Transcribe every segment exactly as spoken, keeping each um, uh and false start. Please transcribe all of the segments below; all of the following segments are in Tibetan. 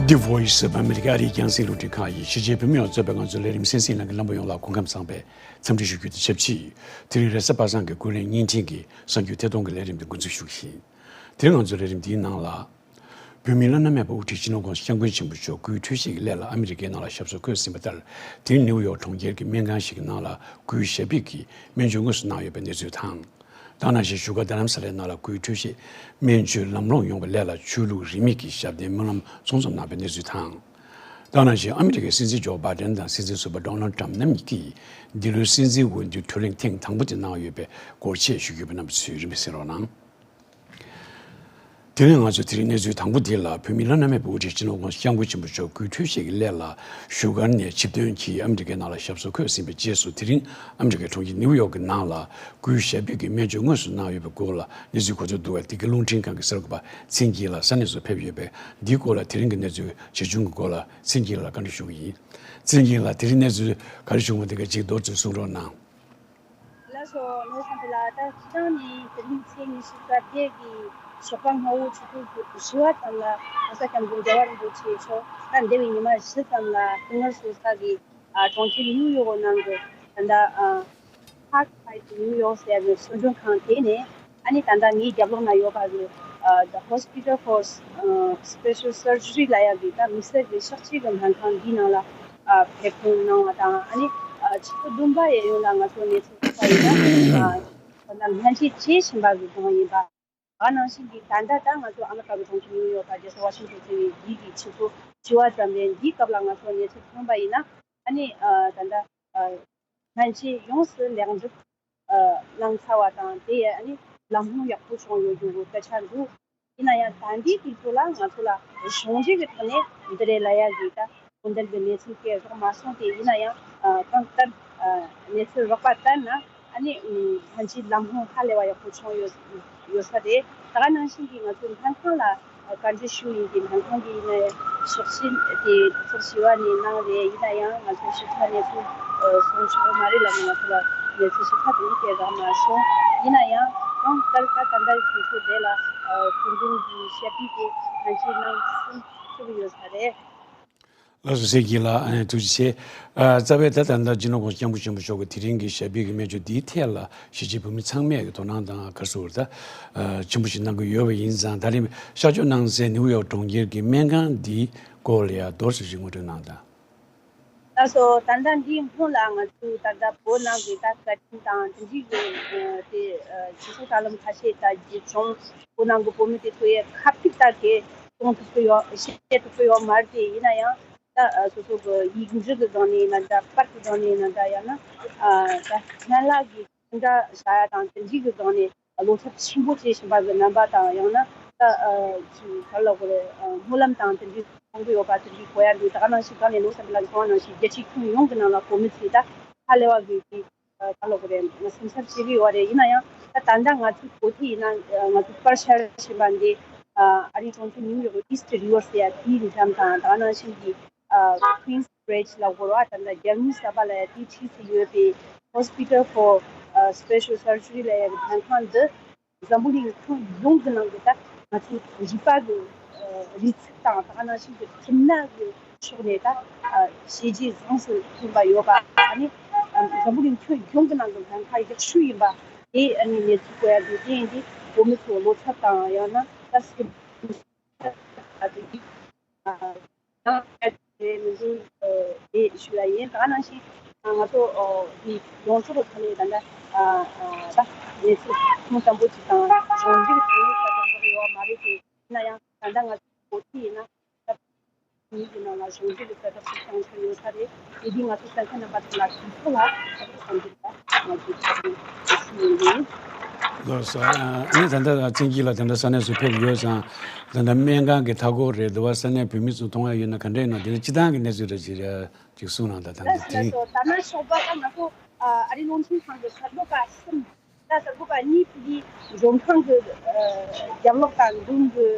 The Voice of America ཨ་རིའི་རྒྱང་སྲིང་རླུང་འཕྲིན་ཁང་ཡིན། གཞིས་བྱེས་བོད་མི་ཡོངས་གཙོས་པའི་ང་ཚོའི་ལས་རིམ་གསན་གཟིགས་གནང་མཁན་རྣམ་པ་ཡོངས་ལ་སྐུ་ཁམས་བཟང་བའི་འཚམས་འདྲི་ཞུ་རྒྱུ་དང་ཆབས་ཅིག་དེ་རིང་རེས་གཟའ་པ་སངས་ཀྱི་ཀུན་གླེང་བརྙན་འཕྲིན་གྱི་གསར་འགྱུར་ཐད་གཏོང་གི་ལས་རིམ་དེ་འགོ་འཛུགས་ཞུ་གི་ཡིན། དེ་རིང་ང་ཚོའི་ལས་རིམ་འདིའི་ནང་ལ། བོད་མིའི་བླ་ན་མེད་པའི་དབུ་ཁྲིད་སྤྱི་ནོར་༸གོང་ས་༸སྐྱབས་མགོན་ཆེན་པོ་མཆོག་སྐུའི་འཕྲོད་བཞེས་ཀྱི་སླད་ལ་ཨ་མི་རི་ཀའི་ནང་ལ་ཞབས་སོར་འཁོད་ཟིན་པ་ལྟར། དེ་རིང་ནིའུ་ཡོག་གྲོང་ཁྱེར་གྱི་སྨན་ཁང་ཞིག་གི་ནང་ལ་སྐུའི་ཞབས་པད་ཀྱི་སྨན་བཅོས་དངོས་སུ་གནང་ཡོད་པའི་གནས་ཚུལ་དང་། དེ་ནང་བཞིན་བཞུགས་སྒར་རྡ་རམ་ས་ལའི་ནང་ལ་སྐུའི་འཕྲོད་བཞེས་སྨན་བཅོས་ལམ་ལྷོང་ཡོང་བའི་སླད་ལ་ཆོས་ལུགས་རིས་མེད་ཀྱི་ཞབས་བརྟན་སྨོན་ལམ་ཚོགས་འཛོམས་གནང་བའི་གནས་ཚུལ་དང་། དེ་ནང་བཞིན་ཨ་མི་རི་ཀའི་སྲིད་འཛིན་ཇོ་བྷའི་ཌེན་དང་སྲིད་འཛིན་ཟུར་པ་ཌོ་ནལ་ཌི་ཊརམ་ཕ་རྣམ་གཉིས་ཀྱིས་འདི་ལོའི་སྲིད་འཛིན་འོས་བསྡུའི་བགྲོ་གླེང་ཐེངས་དང་པོ་དེ་གནང་ཡོད་པའི་སྐོར་ཆེད་ཞུ་རྒྱུ་ཡོད་པ་རྣམ་པ་ཚོས་རིམ་པས་གསན་རོགས་གནང་། དེ་རིང་ང་ཚོས་དེ་རིང་གནས་ཚུལ་དང་པོ་འདི་ལ། བོད་མིའི་བླ་ན་མེད་པའི་དབུ་ཁྲིད་སྤྱི་ནོར་༸གོང་ས་༸སྐྱབས་མགོན་ཆེན་པོ་མཆོག་སྐུའི་འཕྲོད་བཞེས་ཀྱི་སླད་ལ་བཞུགས་སྒར་ནས་ཆིབས་ཐོན་གྱིས་ཨ་མི་རི་ཀའི་ནང་ལ་ཞབས་སོར་འཁོད་ཟིན་པའི་རྗེས་སུ། དེ་རིང་ཨ་མི་རི་ཀའི་གྲོང་ཁྱེར་ནིའུ་ཡོག་གི་ནང་ལ་སྐུའི་ཞབས་པད་ཀྱི་སྨན་བཅོས་དངོས་སུ་གནང་ཡོད་པའི་སྐོར་ལ་གནས་ཚུལ་གོ་ཚོད་བསྡུ་བར་འདི་གའི་རླུང་འཕྲིན་ཁང་གི་གསར་འགོད་པ་ཚེ་རིང་སྐྱིད་ལགས་ས་གནས་སུ་ཕེབས་ཡོད་པས། འདིའི་སྐོར་ལ་དེ་རིང་གི་གནས་ཚུལ་ཇི་བྱུང་གི་སྐོར་ལ་ཚེ་རིང་སྐྱིད་ལགས་ལ་བཀའ་འདྲི་ཞུ་གི་ཡིན། ཚེ་རིང་སྐྱིད་ལགས། དེ་རིང་གནས་ཚུལ་ག་རེ་བྱུང་བ་དེ་ག་ཅིག་མདོར་ཙམ་གསུང་རོགས་གནང་། ལགས་སོ། ནོར་བཟང་བདེ་ལགས། ད་སྤྱི་བཏང་ནས་དེ་རིང་ཚེས་ཉི་ཤུ་རྩ་བརྒྱད་ཀྱི་ཞོགས་པ་སྔ་པོ་ཆུ་ཚོད་བཞི་པ་ཙམ་ལ་༸གོང་ས་༸སྐྱབས་མགོན་རྒྱལ་བ་རིན་པོ་ཆེ་མཆོག་ད་འདས་པའི་ཉི་མ་བཞི་ཙམ་ལ་སྐུ་ངལ་གསོ་ས་གི་ཨ་གྲོང་ཁྱེར་ནིའུ་ཡོག་ནང་གི་ད་ལྟ་ཨ་Park Heights New York ཟེར་བའི་གསོ་མགྲོན་ཁང་དེ་ནས། ཨ་ནི་ད་ལྟ་ངའི་རྒྱབ་ལོགས་ན་ཡོད་པ་གི་ཨ་The Hospital for Special Surgery ལབ་ཡག་གི་ད་དམིགས་བསལ་གྱི་གཤག་བཅོས་ཀྱི་སྨན་ཁང་འདིའི་ནང་ལ་ཨ་ཕེབས་ཐོན་གནང་བ་དང་། ཨ་ནི་ཨ་ཆུ་ཚོད་བདུན་པ་ཡས་གཡོན་ལ་ང་ཚོ་གནས་ཚུལ་ཐོན་པ་ཡིན་ན། ཨ་ད་ལྟ་སྨན་བཅོས་བྱེད་བཞིན་པ་གི་སྒང་ཡིན་པ། ད་ག་ནང་བཞིན་གྱི་ད་ལྟ་ད་ང་ཚོ་ཨ་མི་རི་ཀ་གི་གྲོང་ཁྱེར་ནིའུ་ཡོག་གི་རྒྱལ་ས་ཝ་ཤིང་ཊོན་ཟེར་བའི་ཡུལ་གྱི་ཆུ་ཚོད་བཅུ་པ་ཙམ་རེད། འདིའི་སྐབས་ལ་ང་ཚོ་གནས་ཚུལ་ཐོན་པ་ཡིན་ན། ཨ་ནི་ཨ་ད་ལྟ་ཨ་སྨན་བཅོས་ཡོངས་སུ་ལེགས་འགྲུབ་ཨ་གནང་ཚར་བ་དང་། དེ་ཡང་ཨ་ནི་ལམ་ལྷོང་ཡག་པོ་བྱུང་ཡོད་རྒྱུ་གི་སྐད་ཆ་འདུག་ཡིན་ན་ཡང་ད་ལྟའི་དུས་ཚོད་ལ་ང་ཚོ་ལ་གཞུང་འབྲེལ་གྱི་ཐོག་ནས་འདི་རེད་ལབ་ཡག་གི་ད་དོན་དམ་གྱི་གནས་ཚུལ་སྐད་རག་མ་སོང་སྟེ། ཡིན་ན་ཡང་ཨ་གང་ལྟར་ཨ་གནས་ཚུལ་རག་པ་ལྟར་ན། ཨ་ནི་ཨ་སྨན་བཅོས་ལམ་ལྷོང་ཧ་ལས་པ་ཡག་པོ་བྱུང་ཡོད་ཡོད་ས་རེད། ད་ག་ནང་བཞིན་གྱི་ང་ཚོའི་སྨན་ཁང་ལ་བཀའ་འདྲི་ཞུ་ཡིན་གྱི། སྨན་ཁང་གི་ཡིན་ན་ཡང་ཕྱོགས་སྐྱོད་དེ་ཚོགས་ཞུ་བ་ནས་གནང་རེད། ཡིན་ན་ཡང་ང་ཚོ་ཞིབ་ཕྲ་གནས་ཚུལ་གསུང་ཆོག་གི་མ་རེད་ལབ་ནས་ང་ཚོ་ལ་གནས་ཚུལ་ཞིབ་ཕྲ་དེ་འདྲ་སྐད་རག་མ་སོང་། ཡིན་ན་ཡང་གང་ལྟར་ད་ད་ལྟ་དུས་ཚོད་དེ་ལ་ཨ་སྐུ་མདུན་གྱི་ཞབས་པད་དེ་སྨན་བཅོས་གནང་ཟིན་ཐུབ་ཡོད་ས་རེད། ལགས་སོ། ཚེ་རིང་སྐྱིད་ལགས། ཨ་ནི་ཐུགས་རྗེ་ཆེ། ཨ་རྩ་བའི་ད་ད་ལྟ་སྤྱི་ནོར་༸གོང་ས་༸སྐྱབས་མགོན་ཆེན་པོ་མཆོག་གི་དེ་རིང་གི་ཞབས་པད་ཀྱི་སྨན་བཅོས་འདིའི་ཐད་ལ་གཞིས་བྱེས་བོད་མི་ཚང་མས་ཀྱི་དོ་སྣང་དང་ག་རེ་ཟེར་དགོས་རེད། ད་ཨ་ཆེན་པོ་ཞིག་གནང་གི་ཡོད་པ་ཡིན་ཙང་། ད་རེས་གཤག་བཅོས་གནང་སའི་ནིའུ་ཡོག་གྲོང་ཁྱེར་གྱི་སྨན་ཁང་འདིའི་སྐོར་ལ་ཡང་མདོར་ཙམ་ཞིག་ངོ་སྤྲོད་གནང་དང་། ལགས་སོ། ད་ལྟ་འདིའི་སྔོན་ལ་ང་ཚོས་ད་ལྟ་བོད་ནང་གི་ད་བཀའ་དྲིན་དང་དེ་འདྲའི་གི་ཨ་དེ་ཨ་ཆོས་ཕྱོགས་དྲ་ལམ་ཁ་ཤས་ད་ཅིག་བྱུང་། བོད་ནང་གི་བོད་མི་དེ་ཚོ་ཡི་ཁ་ཐུག་ད་གས་གཏོང་ཐུབ་ཀྱི་ཡོད། བཤད་ཐུབ་ཀྱི་ཡོད་མ་རེད་དེ། ཡིན་ན་ཡང་ད་ཨ་སོ་སོ་གི་ཡིག་འབྲུ་གི་སྒང་ནས་ཡིན་ན་འདྲ། པར་གྱི་སྒང་ནས་ཡིན་ན་འདྲ། ཡང་ན་ཨ་ད་སྨན་བླ་གི་འདྲ་བྱ་ཡ་དང་དེ་འདྲའི་གི་སྒང་ནས་བློ་འཚབ་ཆེན་པོ་བྱེད་བཞིན་པ་གི་རྣམ་པ་དང་། ཡང་ན་ད་ཨ་ཅིག་ག་རེ་ལབ་དགོས་རེད། ཨ་སྨོན་ལམ་དང་དེ་འདྲའི་གཏོང་གི་ཡོད་པ་དེ་འདྲའི་གོ་ཡ་འདུག་ད་ག་ནང་བཞིན་གང་ནས་ནོར་བཟང་བདེ་ལགས་གསུངས་པ་ནང་བཞིན་རྒྱལ་སྤྱིའི་ཁྱོན་ཡོངས་ཀྱི་ནང་ལ་བོད་མི་ཚོས་ད་ཧ་ལས་པ་གི་དེ་ཨ་ག་རེ་ལབ་དགོས་རེད། སེམས་འཚབ་བྱེད་ཀྱི་ཡོད་རེད། ཡིན་ན་ཡང་ད་ད་ལྟ་ང་ཚོའི་གོ་ཐོས་ཡིན་ན། ཨ་ང་ཚོ་པར་ཤར་བཞིན་པ་འདི་ཨ་ཨ་རིའི་གྲོང་ཁྱེར་ནིའུ་ཡོག་གི་ཨིསྟ་རི་ཝར་ཟེར་ཡ་དེའི་འགྲམ་དང་། ད་ག་ནང་བཞིན་གྱི་ཨ་Queens Bridge ལབ་དགོས་རེད་པ། ད་ལྟ་རྒྱལ་དངུལ་ཟམ་པ་ལབ་ཡ་དེའི་འཁྲིས་སུ་ཡོད་པའི་Hospital for Special Surgery ལབ་ཡ་གི་སྨན་ཁང་འདི་འཛམ་བུ་གླིང་ཁྱོན་ཡོངས་ཀྱི་ནང་གི་ད་ང་ཚོའི་རིག་པ་གི་ཨ་རིག་ཚུལ་དང་། ད་ག་ནང་བཞིན་གྱི་ཁྱིམ་ནད་ཀྱི་ཕྱོགས་ནས་ད་ཨ་བྱས་རྗེས་བཟང་ཟིན་ཐོན་པ་ཡོད་པ། ཨ་ནི་ཨ་འཛམ་བུ་གླིང་ཁྱོན་ཡོངས་ཀྱི་ནང་གི་སྨན་ཁང་ཡག་ཤོས་ཡིན་པ་དེ་ཨ་ནི་གནས་ཚུལ་གོ་ཡ་འདུག་དེ་ཡིན་དུས་བོད་མི་ཚོ་བློ་འཚབ་དང་། ཡང་ན་ད་སེམས་འཚབ་དང་དེ་གི་ཨ་ཡང་དེ་མི་འདུག་ཨ་དེ་ཞུ་ཡ་ཡིན། ད་ག་ནང་བཞིན་ང་ཚོ་ཨ་འདི་ཡོངས་གྲགས་ཀྱི་ཐོག་ནས་ད་ལྟ་ཨ་ཨ་ད་གནས་ཚུལ་ཐུང་ཙམ་པོ་ཅིག་དང་གཞུང་འབྲེལ་གྱི་ཐོག་ནས་ད་ལྟ་འགྲོ་གི་ཡོད་མ་རེད་དེ། ཡིན་ན་ཡང་ད་ལྟ་ང་ཚོ་གོ་ཐོས་ཡིན་ན་ད་མི་གི་ནང་ལ་གཞུང་འབྲེལ་གྱི་གསལ་བསྒྲགས་ཤིག་བཏང་ཆོག་ཡོད་ས་རེད། དེ་དུས་ང་ཚོ་གསན་མཁན་རྣམ་པ་ཚོ་ལ་དུས་ཚོད་ལ་ད་ལྟ་བསམ་འདུན་ལ་ང་ཚོ་ཞུ་ཡོང་གི་ཡིན། ལགས་སོ། ཨ་ནི་ད་ལྟ་བཙན་སྐྱིད་ལགས་ད་ལྟ་ས་གནས་སུ་ཕེབས་ཡོད་ཙང་། ད་ལྟ་སྨན་ཁང་གི་མཐའ་འཁོར་རེད་འདུག་བ། ས་གནས་བོད་མི་ཚོ་མཐོང་ཡ་ཡོད་ན་ག་འདྲ་ཡིན་ན། དེ་ནི་སྤྱི་བཏང་གི་གནས་ཚུལ་རེ་ཅིག་རེ་ཅིག་གསུངས་གནང་དང་། ད་ལྟ་ལགས་སོ། དེ་ལགས་སོ། ད་ནང་ཞོགས་པ་ད་ང་ཚོ་ཨ་ཨ་རི་རླུང་འཕྲིན་ཁང་གི་གསར་འགོད་པ་གསུམ། ད་གསར་འགོད་པ་གཉིས་ཕུད་ཀྱི་མགྲོན་ཁང་གི་ཨ་རྒྱབ་ལོགས་དང་མདུན་གྱི་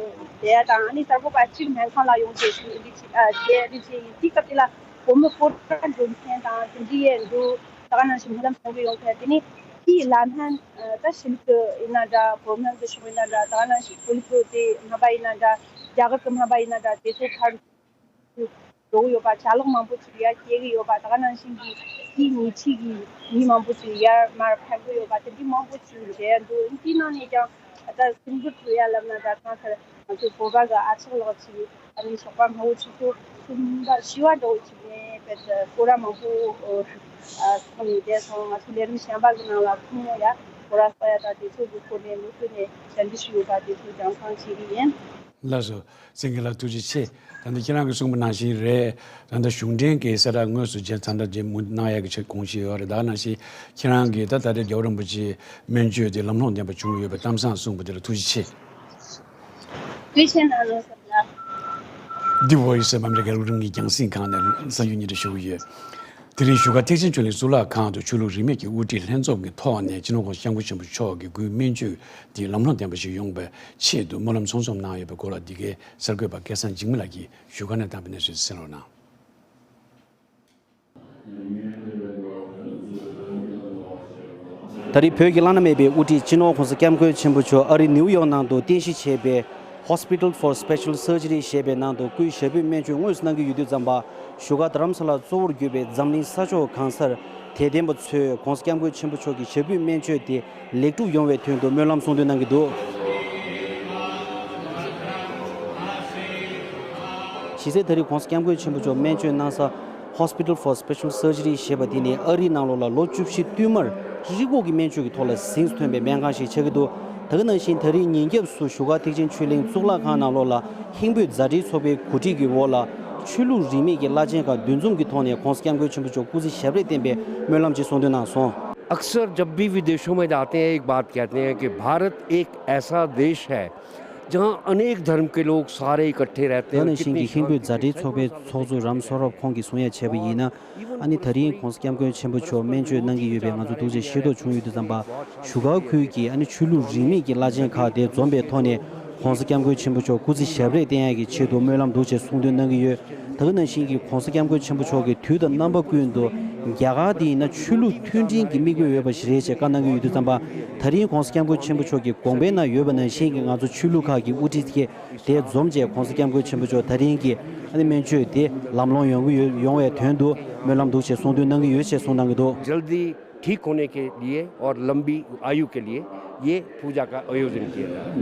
དེ་དང་། ཨ་ནི་གསར་འགོད་པ་གཅིག་སྨན་ཁང་ལ་ཡོང་བྱས་ཤིང་འདི་ཅི་ཨ་དེ་འདི་ཅི་ཡིན། དེའི་སྐབས་དེ་ལ་བོད་མི་སྐོར་ར་འགྲོ་མཁན་དང་དེ་འདྲ་ཡས་འདུག་ད་ག་ནང་བཞིན་སྨོན་ལམ་གཏོང་གི་ཡོང་མཁན། དེ་ནི་དེའི་ལམ་སྣ་ཨ་ད་གཞིས་ལུས་ཀྱི་ཡིན་ན་འདྲ། བོད་སྨན་གྱི་ཕྱོགས་ཡིན་ན་འདྲ། ད་ག་ནང་བཞིན་བོད་ལུགས་ཀྱི་དེ་སྨན་པ་ཡིན་ན་འདྲ། རྒྱ་གར་གྱི་སྨན་པ་ཡིན་ན་འདྲ། དེ་ཚོ་ཕར་ འགྲོ་གི་ཡོད་པ། ཆ་ལག་མང་པོ་ཞིག་ཡར་སྐྱེལ་གི་ཡོད་པ། ད་ག་ནང་བཞིན་གྱི་དེའི་ཉེ་འཁྲིས་ཀྱི་མི་མང་པོ་ཞིག་ཡར་མར་ཕེབས་གི་ཡོད་པ། དེ་འདྲའི་མང་པོ་ཞིག་མཇལ་འདུག་དེའི་ནང་ནས་ཀྱང་ད་སེམས་འགུལ་ཐེབས་ཡ་ལབ་ན། ད་གང་ལྟར་ང་ཚོའི་བོད་པ་གི་ཨ་ཅག་ལགས་ཀྱིས་ཨ་ནི་ཞོགས་པ་སྔ་པོ་ཆུ་ཚོད་གསུམ་པ་བཞི་པ་འདྲ་བོ་ཅིག་ནས་དཔེ་སྐོར་ར་མང་པོ་ཨ་སོང་ནས་བསྡད་སོང་། ང་ཚོ་ལས་རིམ་གཞན་པ་གི་ནང་ལ་ཁོང་ཡ་སྐོར་ར་ས་ཡ་དང་དེ་ཚོ་གི་སྐོར་ནས་ལོ་རྒྱུས་ནས་ཞལ་འདྲི་ཞུས་ཡོད་པ་དེ་ཚོ་རྒྱང་སྲིང་བྱེད་ཀྱི་ཡིན། ལགས་སོ། བཙན་གྱི་ལགས་ཐུགས་རྗེ་ཆེ། ད་ལྟ་ཁྱེད་རང་གིས་གསུངས་པ་ནང་བཞིན་རེད། ད་ལྟ་གཞུང་འབྲེལ་གྱི་གསལ་བསྒྲགས་དངོས་སུ་མཇལ་ཚང་འདྲ་མཇལ་མུ་གནང་ཡག་གི་ཆེད་དགོངས་བཞེས་ཡོད་རེད། ད་ནང་བཞིན་ཁྱེད་རང་གིས་ད་ད་རེས་རྒྱལ་བ་རིན་པོ་ཆེའི་སྨན་བཅོས་དེ་ལམ་ལྷོང་ལྡན་པ་བྱུང་ཡོད་པའི་གཏམ་བཟང་གསུངས་པ་དེ་ལ་ཐུགས་རྗེ་ཆེ། ཐུགས་རྗེ་ཆེ་གནང་རོགས་གནང་། འདི་བོ་ཡི་སེམས་ཨ་མི་རི་ཀའི་རླུང་འཕྲིན་གྱི་རྒྱང་སྲིང་ཁང་ནས་གསར་འགྱུར་སྙན་སྒྲོན་ཞུ་གི་ཡོད། དེ་རིང་བཞུགས་སྒར་ཐེག་ཆེན་ཆོས་གླིང་གཙུག་ལག་ཁང་དུ་ཆོས་ལུགས་རིས་མེད་ཀྱི་དབུ་ཁྲིད་ལྷན་འཛོམས་ཀྱི་ཐོག་ནས་སྤྱི་ནོར་༸གོང་ས་༸སྐྱབས་མགོན་ཆེན་པོ་མཆོག་གི་སྐུའི་སྨན་བཅོས་འདི་ལམ་ལྷོང་ལྡན་པ་ཞིག་ཡོང་བའི་ཆེད་དུ་སྨོན་ལམ་ཚོགས་འཛོམས་གནང་ཡོད་པའི་སྐོར་ལ་འདི་གའི་གསར་འགོད་པ་སྐལ་བཟང་འཇིགས་མེད་ལགས་ཀྱིས་བཞུགས་སྒར་ནས་བཏང་པའི་གནས་ཚུལ་གསན་རོགས་གནང་། ད་རེས་བོད་ཀྱི་བླ་ན་མེད་པའི་དབུ་ཁྲིད་སྤྱི་ནོར་༸གོང་ས་༸སྐྱབས་མགོན་ཆེན་པོ་མཆོག་ཨ་རི་ནིའུ་ཡོག་ནང་དུ་རྟེན་གཞི་བྱས་པའི་Hospital for Special Surgery ཞེས་པའི་ནང་དུ་སྐུའི་ཞབས་པུས་སྨན་བཅོས་དངོས་སུ་གནང་གི་ཡོད་དུས་ཙམ་པ། བཞུགས་སྒར་རྡ་རམ་ས་ལ་གཙོ་བོར་གྱུར་པའི་འཛམ་གླིང་ས་ཕྱོགས་གང་སར་དད་ལྡན་པ་ཚོས་༸གོང་ས་༸སྐྱབས་མགོན་ཆེན་པོ་མཆོག་གི་ཞབས་པུས་སྨན་བཅོས་དེ་ལེགས་གྲུབ་ཡོང་བའི་དོན་དུ་སྨོན་ལམ་གསུང་འདོན་གནང་གི་འདུག་གཞི་རྩའི་ད་རེས་༸གོང་ས་༸སྐྱབས་མགོན་ཆེན་པོ་མཆོག་སྨན་བཅོས་གནང་ས་Hospital for Special Surgery ཞེས་པ་དེ་ནི་ཨ་རིའི་ནང་ལོགས་ལ་ལོ་བཅུ་བཞི་བསྟུད་མར་རི་སྐོར་གྱི་སྨན་བཅོས་ཀྱི་ཐོག་ལ་གཟེངས་སུ་ཐོན་པའི་སྨན་ཁང་ཞིག་ཆགས་ཀྱི་འདུག་ད་ག་ནང་བཞིན་ད་རེས་ཉིན་རྒྱབ་སུ་བཞུགས་སྒར་ཐེག་ཆེན་ཆོས་གླིང་གཙུག་ལག་ཁང་ནང་ལོགས་ལ་ཧིན་བོད་མཛའ་འབྲེལ་ཚོགས་པའི་གོ་སྒྲིག་གི་འོག་ལ་ཆོས་ལུགས་རིས་མེད་ཀྱི་བླ་ཆེན་ཁག་འདུ་འཛོམས་ཀྱི་ཐོག་ནས་༸གོང་ས་༸སྐྱབས་མགོན་ཆེན་པོ་མཆོག་སྐུ་ཚེ་ཞབས་པད་བརྟན་པའི་སྨོན་ལམ་ཅིག་གསུང་འདོན་གནང་སོང་། अक्सर जब भी विदेशों में जाते हैं, एक बात कहते हैं कि भारत एक ऐसा देश है जहाँ अनेक धर्म के लोग सारे इकट्ठे रहते हैं ད་और ནང་བཞིན་कितनी གྱི་ཧིན་བོད་शांति མཛའ་འབྲེལ་ཚོགས་པའི་ཚོགས་གཙོ་རམ་སོ་རབ་ཁོང་གིས་གསུང་ཡ་བྱས་པ་ཡིན་ན། ཨ་ནི་ད་རིང་༸གོང་ས་༸སྐྱབས་མགོན་ཆེན་པོ་མཆོག་སྨན་བཅོས་གནང་གི་ཡོད་པས་ང་ཚོ་ཐུགས་རྗེ་ཆེ་མདོག་བྱུང་ཡོད་དུས་ཙམ་པ། བཞུགས་སྒར་ཁུལ་གྱི་ཨ་ནི་ཆོས་ལུགས་རིས་མེད་ཀྱི་བླ་ཆེན་ཁག་དེ་འཛོམས་པའི་ཐོག་ནས་༸གོང་ས་༸སྐྱབས་མགོན་ཆེན་པོ་མཆོག་སྐུ་ཚེ་ཞབས་པད་བརྟན་ཡག་གི་ཆེད་དུ་སྨོན་ལམ་འདུག་ཅེས་གསུང་འདོན་གནང་གི་ཡོད། ད་ག་ནང་བཞིན་གྱི་༸གོང་ས་༸སྐྱབས་མགོན་ཆེན་པོ་མཆོག་གིས་དུས་དང་རྣམ་པ་ཀུན་ཏུ་རྒྱ་གར་དེ་ཡིན་ན་ཆོས་ལུགས་མཐུན་སྒྲིལ་གྱི་དམིགས་ཡུལ་ཡོད་པ་ཞིག་རེད་ཅེས་བཀའ་གནང་གི་ཡོད་དུས་ཙམ་པ། ད་རིང་༸གོང་ས་༸སྐྱབས་མགོན་ཆེན་པོ་མཆོག་གི་དགོངས་པའི་ནང་ཡོད་པ་ནང་བཞིན་གྱི་ང་ཚོ་ཆོས་ལུགས་ཁག་གི་དབུ་ཁྲིད་དེ་དེ་འཛོམས་རྗེས་༸གོང་ས་༸སྐྱབས་མགོན་ཆེན་པོ་མཆོག་ད་རིང་གི་ཨ་ནི་སྨན་བཅོས་དེ་ལམ་ལྷོང་ཡོང་གི་ཡོད། ཡོང་བའི་དོན་དུ་སྨོན་ལམ་འདུག་ཅེས་གསུང་འདོན་གནང་གི་ཡོད་ཅེས་གསུངས་གནང་གི་འདུག जल्दी ठीक होने के लिए और लंबी आयु के लिए ये पूजा का आयोजन किया गया है।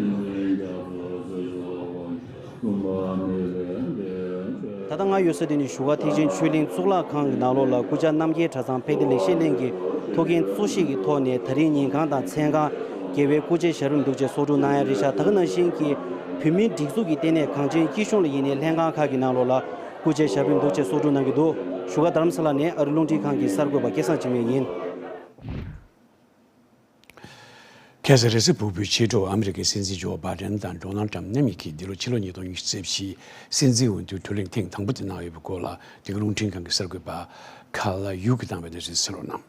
ད་ལྟ་ང་ཡོད་ས་དེ་ནི་བཞུགས་སྒར་ཐེག་ཆེན་ཆོས་གླིང་གཙུག་ལག་ཁང་གི་ནང་ལོགས་ལ་སྐུ་བཅར་རྣམ་རྒྱལ་གྲྭ་ཚང་ཕན་བདེ་ལེགས་བཤད་གླིང་གི་ཐུགས་འགན་གཙོ་བཞེས་ཀྱི་ཐོག་ནས་ད་རིང་ཉིན་གང་དང་མཚན་གང་རྒྱལ་བའི་སྐུ་ཕྱྭའི་ཞབས་རིམ་འདུག་ཅེས་གསོལ་སྒྲུབ་གནང་ཡ་རེད་ཤག་ད་ག་ནང་བཞིན་གྱི་བོད་མིའི་སྒྲིག་འཛུགས་ཀྱི་ལྟེ་གནས་གངས་ཅན་སྐྱིད་གཤོངས་ལ་ཡིན་ནའི་ལྷན་ཁང་ཁག་གི་ནང་ལོགས་ལ་སྐུ་ཕྱྭའི་ཞབས་རིམ་འདུག་ཅེས་གསོལ་སྒྲུབ་གནང་གི་འདུག་བཞུགས་སྒར་རྡ་རམ་ས་ལ་ནས་ཨ་རི་རླུང་འཕྲིན་ཁང་གི་གསར་འགོད་པ་སྐལ་བཟང་འཇིགས་མེད་ཡིན། ཁ་སང་རེས་གཟའ་ཕུར་བུའི་ཕྱི་དྲོ་ཨ་མི་རི་ཀའི་སྲིད་འཛིན་ཇོ་བྷའི་ཌེན་དང་ཌོ་ནལ་ཊམ་རྣམ་གཉིས་ཀྱིས་འདི་ལོ་ཕྱི་ལོ་ཉིས་སྟོང་ཉི་ཤུ་རྩ་བཞིའི་སྲིད་འཛིན་འོས་བསྡུའི་བགྲོ་གླེང་ཐེངས་དང་པོ་དེ་གནང་ཡོད་པའི་སྐོར་ལ་འདི་ག་རླུང་འཕྲིན་ཁང་གི་གསར་འགོད་པ་ཁ་ལ་ཡུ་གིས་བཏང་བའི་གནས་ཚུལ་གསན་རོགས་གནང་།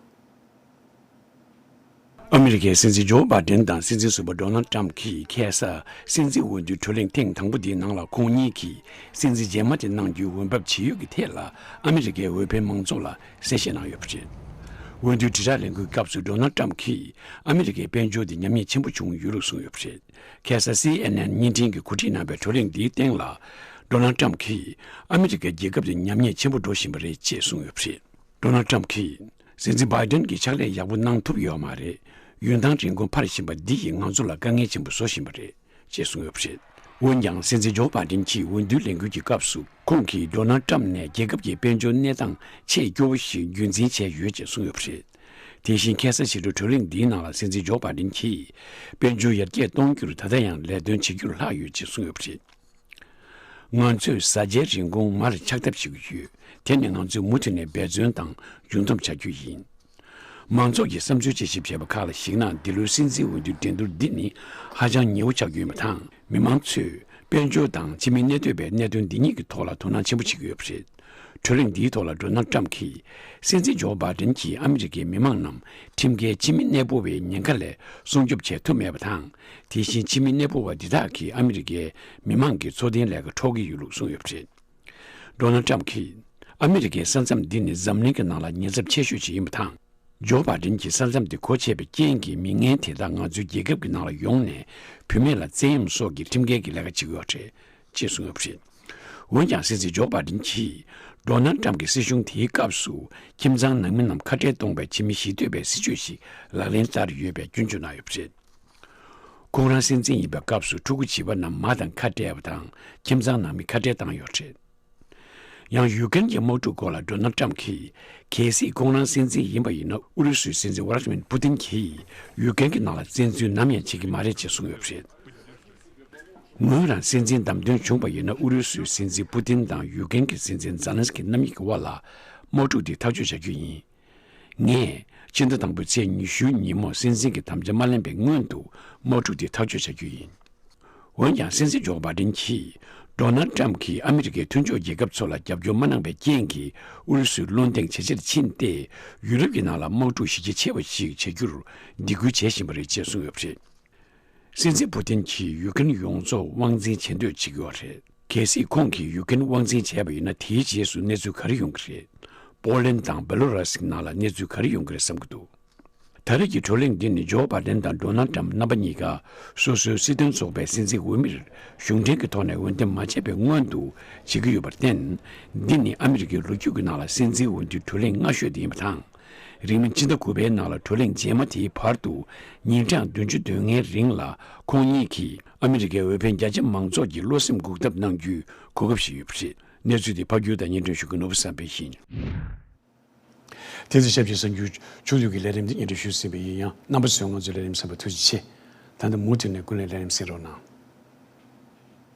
ཨ་མི་རི་ཀའི་སྲིད་འཛིན་ཇོ་བྷའི་ཌེན་དང་སྲིད་འཛིན་ཟུར་པ་ཌོ་ནལ་ཊམ་གྱིས་ཁ་སང་སྲིད་འཛིན་འོས་བསྡུའི་བགྲོ་གླེང་ཐེངས་དང་པོ་དེའི་ནང་ལ་ཁོང་གཉིས་ཀྱིས་སྲིད་འཛིན་རྗེས་མ་དེ་གནང་རྒྱུའི་འོས་འབབ་ཇི་ཡོད་ཀྱི་ཐད་ལ་ཨ་མི་རི་ཀའི་འོས་འཕེན་མང་ཚོགས་ལ་གསལ་བཤད་གནང་ཡོད་པ་རེད། འོས་བསྡུའི་དྲིལ་བསྒྲགས་ལས་འགུལ་སྐབས་སུ་ཌོ་ནལ་ཊམ་གྱིས་ཨ་མི་རི་ཀའི་དཔལ་འབྱོར་དེ་ཉམས་ཉེས་ཆེན་པོ་བྱུང་ཡོད་ལུགས་གསུངས་ཡོད་པ་རེད། ཁ་སང་སི་ཨེན་ཨེན་བརྙན་འཕྲིན་གྱིས་གོ་སྒྲིག་གནང་བའི་བགྲོ་གླེང་འདིའི་སྟེང་ལ་ཌོ་ནལ་ཊམ་གྱིས་ཨ་མི་རི་ཀའི་རྒྱལ་ཁབ་དེ་ཉམས་ཉེས་ཆེན་པོ་འགྲོ་བཞིན་པ་རེད་ཅེས་གསུངས་ཡོད་པ་རེད། ཌོ་ནལ་ཊམ་གྱིས་སྲིད་འཛིན་བྷའི་ཌེན་གྱིས་ཕྱག་ལས་ཡག་པོ་གནང་ཐུབ་ཡོད་མ་རེད། ཡུན་ཐང་རིང་པོ་འཕར་བཞིན་པ་འདི་ཡིས་ང་ཚོ་ལ་དཀའ་ངལ་ཆེན་པོ་བཟོ་བཞིན་པ་རེད། ཅེས་གསུངས་ཡོད་པ་རེད། འོན་ཀྱང་སྲིད་འཛིན་ཇོ་བྷའི་ཌེན་གྱིས་འོས་བསྡུའི་ལས་འགུལ་གྱི་སྐབས་སུ་ཁོང་གིས་ཌོ་ནལ་ཊམ་ནས་རྒྱལ་ཁབ་ཀྱི་དཔལ་འབྱོར་གནས་སྟངས་ཆེས་སྐྱོ་བོ་ཞིག་རྒྱུན་འཛིན་བྱས་ཡོད་ཅེས་གསུངས་ཡོད་པ་རེད། དེ་བཞིན་ཁ་སང་ཕྱི་དྲོ་བགྲོ་གླེང་འདིའི་ནང་ལ་སྲིད་འཛིན་ཇོ་བྷའི་ཌེན་གྱིས་དཔལ་འབྱོར་ཡར་རྒྱས་གཏོང་རྒྱུར་ད་ལྟ་ཡང་ལས་དོན་བྱེད་རྒྱུར་ལྷག་ཡོད་ཅེས་གསུངས་ཡོད་པ་རེད། ང་ཚོས་གཟའ་རྒྱལ་རིན་གོང་མར་ཕྱག་བཏབ་བྱེད་ཀྱི་ཡོད། དེ་ནི་ང་ཚོས་མུ་མཐུད་ནས་འབད་བརྩོན་དང་མཇུག་བསྡོམས་བྱ་རྒྱུ་ཡིན། མང་ཚོགས་ཀྱིས་བསམ་ཚུལ་དཔྱད་ཞིབ་བྱས་པ་ཁག་ལ་གཞིགས་ན་འདི་ལོའི་སྲིད་འཛིན་འོས་བསྡུའི་འགྲན་བསྡུར་འདི་ནི་ཧ་ཅང་ཉེ་བོ་ཆགས་ཀྱི་ཡོད་པ་དང་མི་མང་ཚོས་དཔལ་འབྱོར་དང་ཕྱི་མིའི་གནས་སྡོད་པའི་གནད་དོན་འདི་གཉིས་ཀྱི་ཐོག་ལ་དོ་སྣང་ཆེན་པོ་བྱེད་ཀྱི་ཡོད་པ་རེད། བགྲོ་གླེང་འདིའི་ཐོག་ལ་ཌོ་ནལ་ཊམ་གྱིས་སྲིད་འཛིན་ཇོ་བྷའི་ཌེན་གྱིས་ཨ་མི་རི་ཀའི་མི་མང་རྣམས་ཁྲིམས་འགལ་ཕྱི་མི་གནས་སྤོ་བའི་ཉེན་ཁ་ལས་སྲུང་སྐྱོབ་བྱེད་ཐུབ་མེད་པ་དང་། དེ་བཞིན་ཕྱི་མི་གནས་སྤོ་བ་འདི་དག་གིས་ཨ་མི་རི་ཀའི་མི་མང་གི་འཚོ་རྟེན་ལས་ཀ་འཕྲོག་གི་ཡོད་ལུགས་གསུངས་ཡོད་པ་རེད། ཌོ་ནལ་ཊམ་གྱིས་ཨ་མི་རི་ཀའི་ས་མཚམས་འདི་ནི་འཛམ་གླིང་གི་ནང་ལ་ཉེན་ཚབས་ཆེ་ཤོས་ཤིག་ཡིན་པ་དང་། ཇོ་བྷའི་ཌེན་གྱིས་ས་མཚམས་འདི་སྒོ་ཕྱེ་བའི་རྐྱེན་གྱིས་མི་ངན་དེ་དག་ང་ཚོའི་རྒྱལ་ཁབ་ཀྱི་ནང་ལ་ཡོང་ནས་བུད་མེད་ལ་བཙན་གཡེམ་སོགས་ཀྱི་ཁྲིམས་འགལ་གྱི་ལས་ཀ་བྱེད་ཀྱི་ཡོད་རེད་ཅེས་གསུངས་ཡོད་པ་རེད། འོན་ཀྱང་སྲིད་འཛིན་ཇོ་བྷ་ཌེན་གྱིས་ཌོ་ནལ་ཊམ་གྱི་སྲིད་གཞུང་དེའི་སྐབས་སུ་ཁྱིམ་ཚང་ནང་མི་རྣམས་ཁ་བྲལ་གཏོང་བའི་ཕྱི་མི་ཞི་གཏོད་པའི་སྲིད་བྱུས་ཤིག་ལག་ལེན་བསྟར་ཡོད་པའི་སྐྱོན་བརྗོད་གནང་ཡོད་པ་རེད། ཁོང་རང་སྲིད་འཛིན་ཡིན་པའི་སྐབས་སུ་ཕྲུ་གུ་བྱིས་པ་རྣམས་མ་དང་ཁ་བྲལ་བ་དང་ཁྱིམ་ཚང་ནང་མི་ཁ་བྲལ་བཏང་ཡོད་རེད། ཡང་ཡུ་ཀེན་གྱི་དམག་འཁྲུག་སྐོར་ལ་ཌོ་ནལ་ཊམ་གྱིས། གལ་སྲིད་ཁོང་རང་སྲིད་འཛིན་ཡིན་པ་ཡིན་ན། ཨུ་རུ་སུའི་སྲིད་འཛིན་ཝ་ལ་ཏི་མིར་པུ་ཏིན་གྱིས་ཡུ་ཀེན་གྱི་ནང་ལ་བཙན་འཛུལ་ནམ་ཡང་བྱེད་ཀྱི་མ་རེད་ཅེས་གསུངས་ཡོད་པ་རེད། ངོས་རང་སྲིད་འཛིན་བདམས་ཐོན་བྱུང་བ་ཡིན་ན། ཨུ་རུ་སུའི་སྲིད་འཛིན་པུ་ཏིན་དང་ཡུ་ཀེན་གྱི་སྲིད་འཛིན་ཛེ་ལན་སི་ཀི་རྣམ་གཉིས་ཀྱི་དབར་ལ་དམག་འཁྲུག་དེ་ཐག་གཅོད་བྱ་རྒྱུ་ཡིན། ངས་ཕྱི་ཟླ་དང་པོའི་ཚེས་ཉི་ཤུའི་ཉིན་མོ་སྲིད་འཛིན་གྱི་དམ་བཅའ་མ་ལེན་པའི་སྔོན་དུ་དམག་འཁྲུག་དེ་ཐག་གཅོད་བྱ་རྒྱུ་ཡིན། འོན་ཀྱང་སྲིད་འཛིན་ཇོ་བྷ་ཌེན་གྱིས་ཌོ་ནལ་ཊམ་གྱིས་ཨ་མི་རི་ཀའི་མཐུན་ཕྱོགས་རྒྱལ་ཁབ་ཚོ་ལ་རྒྱབ་སྐྱོར་མ་གནང་བའི་རྐྱེན་གྱིས་ཨུ་རུ་སུའི་བློ་འདེངས་ཇེ་ཆེར་ཕྱིན་ཏེ། ཡུ་རོབ་ཀྱི་ནང་ལ་དམག་འཁྲུག་གཞི་རྒྱ་ཆེ་བ་ཞིག་བྱ་རྒྱུར་སྡིགས་སྐུལ་བྱེད་བཞིན་པ་རེད་ཅེས་གསུངས་ཡོད་པ་རེད། སྲིད་འཛིན་པུ་ཏིན་གྱིས་ཡུ་ཀེན་ཡོངས་རྫོགས་དབང་འཛིན་བྱེད་འདོད་བྱེད་ཀྱི་ཡོད་རེད། གལ་སྲིད་ཁོང་གིས་ཡུ་ཀེན་དབང་འཛིན་བྱས་པ་ཡིན་ན། དེའི་རྗེས་སུ་གནས་ཚུལ་ག་རེ་ཡོང་གི་རེད། པོ་ལན་དང་བེ་ལོ་ར་སི་ནང་ལ་གནས་ཚུལ་ག་རེ་ཡོང་གི་རེད་བསམ་གྱི་འདུག་ད་རེས་ཀྱི་བགྲོ་གླེང་འདི་ནི་ཇོ་བྷ་ཌེན་དང་ཌོ་ནལ་ཊམ་རྣམ་པ་གཉིས་ཀ་སོ་སོའི་སྲིད་དོན་ཚོགས་པའི་སྲིད་འཛིན་འོས་མིར་གཞུང་འབྲེལ་གྱི་ཐོག་ནས་འོས་འདེམས་མ་བྱས་པའི་སྔོན་དུ་བྱེད་ཀྱི་ཡོད་པར་བརྟེན། འདི་ནི་ཨ་མི་རི་ཀའི་ལོ་རྒྱུས་ཀྱི་ནང་ལ་སྲིད་འཛིན་འོས་བསྡུའི་བགྲོ་གླེང་སྔ་ཤོས་དེ་ཡིན་པ་དང་། རིང་མིན་ཕྱི་ཟླ་དགུ་པའི་ནང་ལ་བགྲོ་གླེང་རྗེས་མ་དེའི་བར་དུ་ཉིན་གྲངས་བདུན་ཅུ་དོན་ལྔའི་རིང་ལ་ཁོང་གཉིས་ཀྱིས་ཨ་མི་རི་ཀའི་འོས་འཕེན་རྒྱ་ཆེ་མང་ཚོགས་ཀྱི་བློ་སེམས་འགུག་ཐབས་གནང་རྒྱུའི་གོ་སྐབས་ཤིག་ཡོད་པ་རེད། གནས་ཚུལ་དེ་ཕབ་སྒྱུར་དང་སྙན་སྒྲོན་ཞུ་མཁན་ནོར་བུ་བསམ་འཕེལ་ཡིན། དེ་ཚེ་ཞབས་ཕྱི་གསར་འགྱུར་ཆུང་དུས་ཀྱི་ལས་རིམ་འདི་སྙན་སྒྲོན་ཞུས་ཟིན་པ་ཡིན། ཡང་རྣམ་པ་ཚོས་ང་ཚོའི་ལས་རིམ་གསན་པར་ཐུགས་རྗེ་ཆེ། ད་ལྟ་མུ་མཐུད་ནས་ཀུན་གླེང་ལས་རིམ་གསན་རོགས་གནང་།